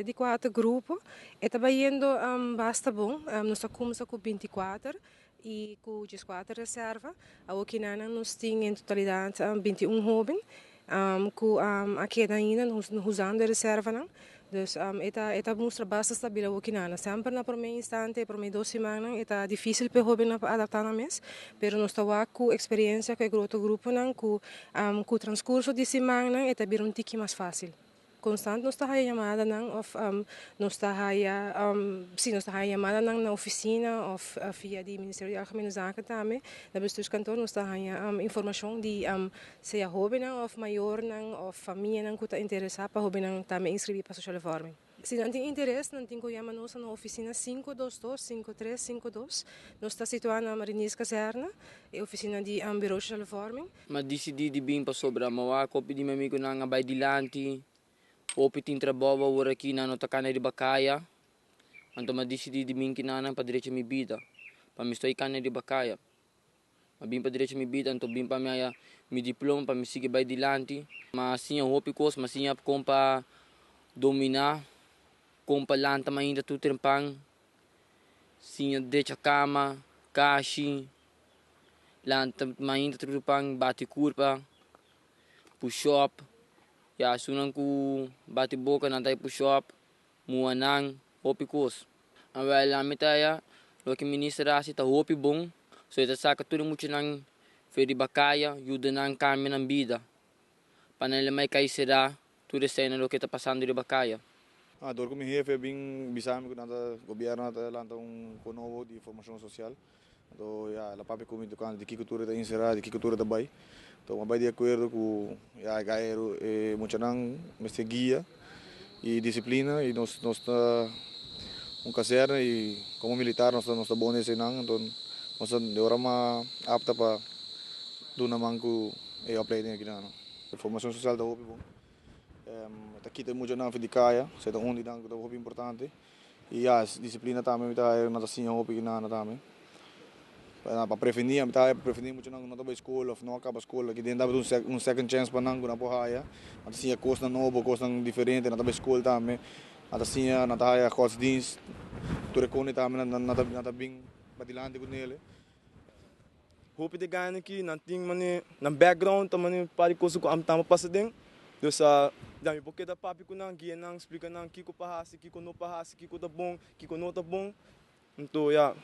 Di kuater grupo e ta bayendo basta bon. Nos a kumsa ku 24 i ku 14 reserva. Awor kinan nos tin en totalidat 21 hóben ku a keda ainda usando e reservanan. Dus e ta mustra basta stabil awor kinan. Semper na promé instante, promé 2 siman, e ta difísil pa e hóbennan pa adaptá nan mes, pero nos ta wak ku eksperensia ku e otro gruponan ku transkurso di simannan e ta bira un tiki mas fásil. Konstant nos ta haya yamadanan òf nos ta haya sí, nos ta haya yamadanan na ofisina òf via di Ministerio di Algemene Zaken tambe, na bestuurskantoor nos ta haya informashon di sea hóbennan òf mayornan òf famianan ku ta interesá pa hóbennan tambe inskribí pa sociale vorming. Si nan tin interes, nan tin ku yama nos na ofisina 522 5352. Nos ta situá na Marinierskazerne, e ofisina di Bureau Sociale Vorming. M'a disidí di bin pasobra m'a wak hopi di mi amigunan a bai dilanti, hopi tin trabou awor aki nan no ta kana riba kaya. Anto m'a disidí di bin kinan pa drecha mi bida, pa mi stòp kana riba kaya. M'a bin pa drecha mi bida, anto bin pa mi haya mi diploma pa mi sigui bai dilanti. M'a siña hopi kos, m'a siña kon pa dominá, kon pa lanta mainta tur trempan, siña drecha kama, kashi, lanta mainta tur trempan, bati kurpa, push up. Ya, esunnan ku bati boka nan ta push up, muha nan, hopi kos. Awèl, ami ta haya loke minister a hasi ta hopi bon, so e ta saka tur e muchanan for di riba kaya, yuda nan kambia nan bida, pa nan mai kai será tur esei loke ta pasando riba kaya. Ah, dor ku mi hefe bin bisami ku nan ta gobièrnu ta lanta un nobo di formashon sosial. Anto ya, el a papia ku mi tokante di kiko tur ta enserá, di kiko tur ta bai. Anto m'a bai di akuerdo ku ya gairo e muchanan mester guia i disiplina i nos ta un kazerne i komo militar nos ta bon den eseinan, anto nos ta di ora mas apta pa duna man ku e opleiding akinan. Formashon sosial ta hopi bon. Ta kita muchanan for di kaya, esei ta un di nan ku ta hopi importante. I ya, disiplina tambe mi ta nan ta siña hopi kinan tambe. Pa prevení, mi ta prevení muchanan ku no ta bai skol òf no a kaba skol. Aki den tabata un second chance pa nan ku nan por haya. Nan ta siña kosnan nobo, kosnan diferente, nan ta bai skol tambe. Nan ta siña, nan ta haya godsdienst. Tur e kos tambe nan ta bin padilanti ku nele. Hopi di gana aki nan tin mane nan background ta mane par di kos ku ami tambe pasa den. Dus ya mi por keda papia ku nan, guia nan, splika nan kiko pa hasi, kiko no pa hasi, kiko ta bon, kiko no ta bon. Anto ya,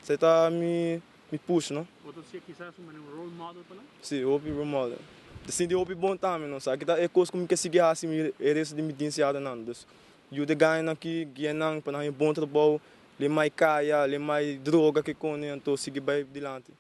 esei ta mi push, no. Bo ta siña kisas un mane un role model pa nan? Si, hopi role model. Ta sinti hopi bon tambe, no. Sa kita e kos ku mi ke sigui hasi mi e resto di mi diensiadonan. Dus yuda e gananan aki, guia nan pa nan haña bon trabou, le mai kaya, le mai droga ke kone, anto sigui bai dilanti.